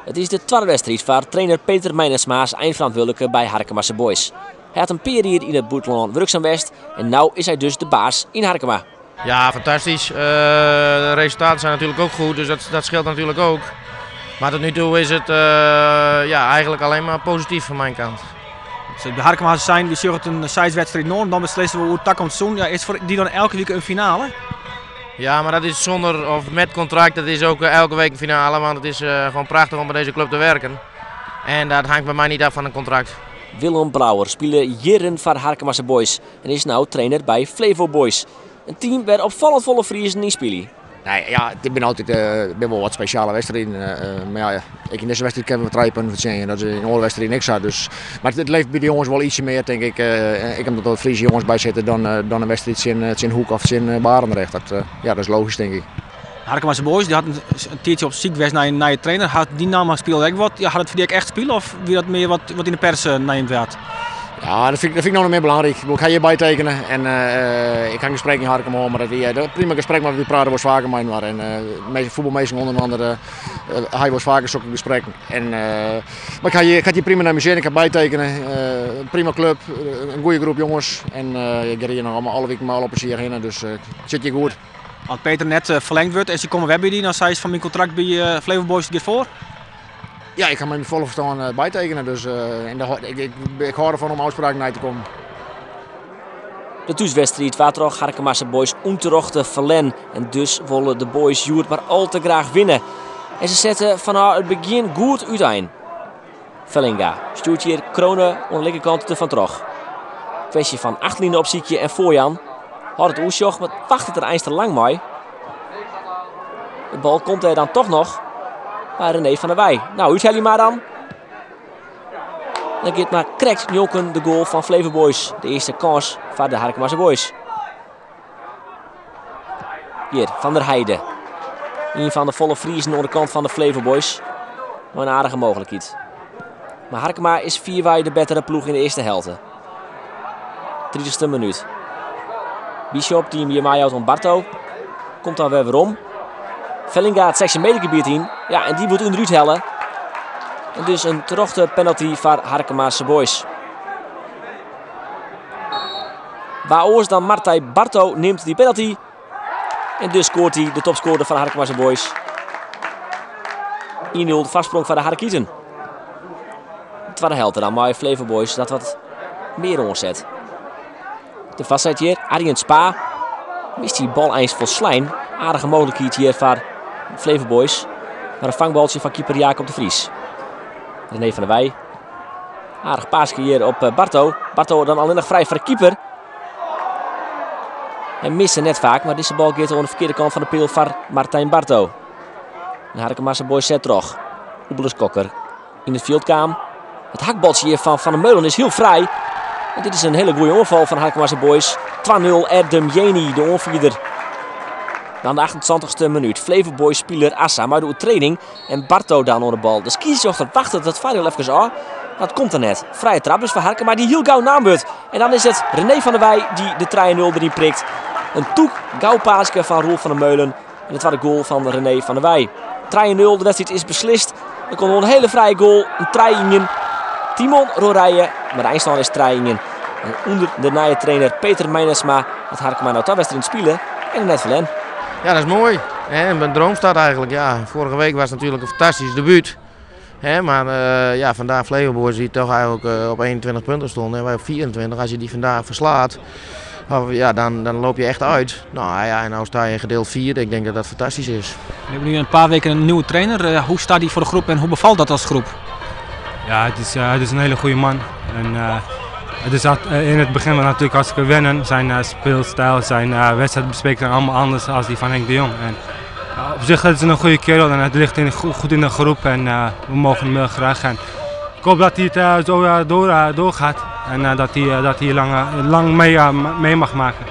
It is de twadde wedstriid foar trainer Peter Meinersma as einferantwurdlike by Harkemase Boys. Hy hat in pear jier yn it bûtenlân wurksum west en no is hy dus de baas yn Harkema. Ja, fantastisch. De resultaten zijn natuurlijk ook goed, dus dat scheelt natuurlijk ook. Maar tot nu toe is het ja, eigenlijk alleen maar positief van mijn kant. De Harkemase sein, wy sjogge it in seis wedstriden oan, dan beslisse we oer takom seizoen. Ja, is foar dy dan elke wike in finale? Ja, maar dat is zonder of met contract, dat is ook elke week een finale, want het is gewoon prachtig om bij deze club te werken. En dat hangt bij mij niet af van een contract. Willem Brouwer spile jierren foar Harkemase Boys en is no trainer by Flevo Boys. In team wêr't opfallend folle Friezen yn spylje. Nee, ja, it binne altyd binne wol wat spesjale wedstriden. Mar ja, ek yn dizze wedstriid kinne we trije punten fertsjinje. Dat is yn oare wedstriden ek sa. Dus, mar it leeft by de jonges wol ietsje mear, tink ik. Ek omdat der Friese jonges by sitte dan, dan in wedstriid tsjin, tsjin Hoek of tsjin Barendrecht. Dat, ja, dat is logysk, tink ik. Harkemase Boys dy hat in tiidsje op syk west nei in nije trainer. Hat dy namme spile ek wat? Ja, hat it foar dy ek echt spile of wie dat mear wat, wat yn de pers neamd waard? Ja, dat fyn ik, dat fyn ik no net mear belangryk. Ik ha hjir bytekene en ik ha in gesprek yn Harkema hân, mar dat wie in prima gesprek, mar wy prate wolris faker mei inoar. En fuotbalminsken ûnder ha je wolris faker sokke gesprekken. En, mar ik ha hjir, ik ha it hjir prima nei myn sin, ik ha bytekene. Prima klup, in goede groep jonges. En ik gean hjir noch alle wiken mei alle plezier hinne, dus it sit hjir goed. As Peter net ferlingd wurdt en sy komme wer by dy, dan seist fan myn kontrakt by Flevo Boys giet foar? Ja, ik ha mei myn folle ferstân bytekene, dus en ik, ik hâld derfan om ôfspraken nei te kommen. De thúswedstriid waard troch Harkemase Boys ûnterjochte ferlern en dus wolle de Boys hjoed mar al te graach winne. En se sette fanôf it begjin goed útein. Vellinga stjoert hjir Krone oan de linkerkant der fan troch. Kwestje fan achterline opsykje en foarjaan. Hâldt it oersjoch, mar wachtet der eins te lang mei. De bal komt der dan toch noch by René van der Weij. Nou, úthelje mar dan. Dan giet mar krekt njonken de goal fan Flevo Boys. De earste kâns foar de Harkemase Boys. Hjir, Van der Heide. Ien fan de folle Friezen oan de kant fan de Flevo Boys. Mei in aardige mooglikheid. Mar Harkema is fierwei de bettere ploech yn de earste helte. 30ste minút. Bishop dy't him hjir meijout oan Barto. Komt dan wer werom. Vellinga it 16 meter gebiet yn. Ja, en dy wurdt ûnderút helle. En dus in terjochte penalty foar Harkemase Boys. Wa oars dan Martijn Barto nimt dy penalty. En dus skoart hy de topskoarder fan Harkemase Boys. 1-0 de foarsprong foar de Harkieten. De twadde helte dan mei Flevo Boys dat wat mear oanset. De foarset hjir, Arjen Spa. Mist dy bal eins folslein. Aardige mooglikheid hjir foar Flevo Boys. Mar in fangbaltsje fan keeper Jacob de Vries. René van der Weij. Aardich paaske hjir op eh, Barto. Barto dan allinnich frij foar de keeper. Hy mist net faak, mar dizze bal giet oan de ferkearde kant fan de peal foar Martijn Barto. En Harkemase Boys set troch. Oebeles Kokker yn it fjild kaam. It hakbaltsje hjir fan Van der Meulen is hiel frij. En dit is in hiele goede oanfal fan Harkemase Boys. 2-0 Erdem Jeni, de oanfierder. Dan de 28ste minút. Flevo Boys spiler Assa mei de oertreding en Barto dan oan de bal. De skiedsrjochter wachtet it foardiel efkes ôf. Dat komt der net. Frije trap dus foar Harkema dy't hiel gau naam wurdt. En dan is it René van der Weij dy't de 3-0 deryn prikt. In tûk gau paaske fan Roel van der Meulen. En de twadde goal fan René van der Weij. 3-0, de wedstriid is beslist. Der komt noch in hiele frije goal, in 3-1. Timon Rorije, mar de einstân is 3-1. En ûnder de nije trainer Peter Meinersma hat Harkema no twa wedstriden spile en net ferlern. Ja, dat is moai. Hè, mijn droomstart eigenlijk. Ja, vorige week was het natuurlijk een fantastisch debuut. Hè, maar ja, vandaag Flevo Boys die toch eigenlijk op 21 punten stonden en wij op 24. Als je die vandaag verslaat, ja, dan loop je echt uit. Nou ja, en nou sta je gedeeld vierde. Ik denk dat dat fantastisch is. We hebben nu een paar weken een nieuwe trainer. Hoe staat die voor de groep en hoe bevalt dat als groep? Ja, het is een hele goede man. En, het is in het begin natuurlijk hartstikke wennen. Zijn speelstijl, zijn wedstrijdbespreking zijn allemaal anders dan die van Henk de Jong. En, op zich is het een goede kerel en het ligt goed in de groep en we mogen hem heel graag. En ik hoop dat hij het zo doorgaat en dat hij lang mee mag maken.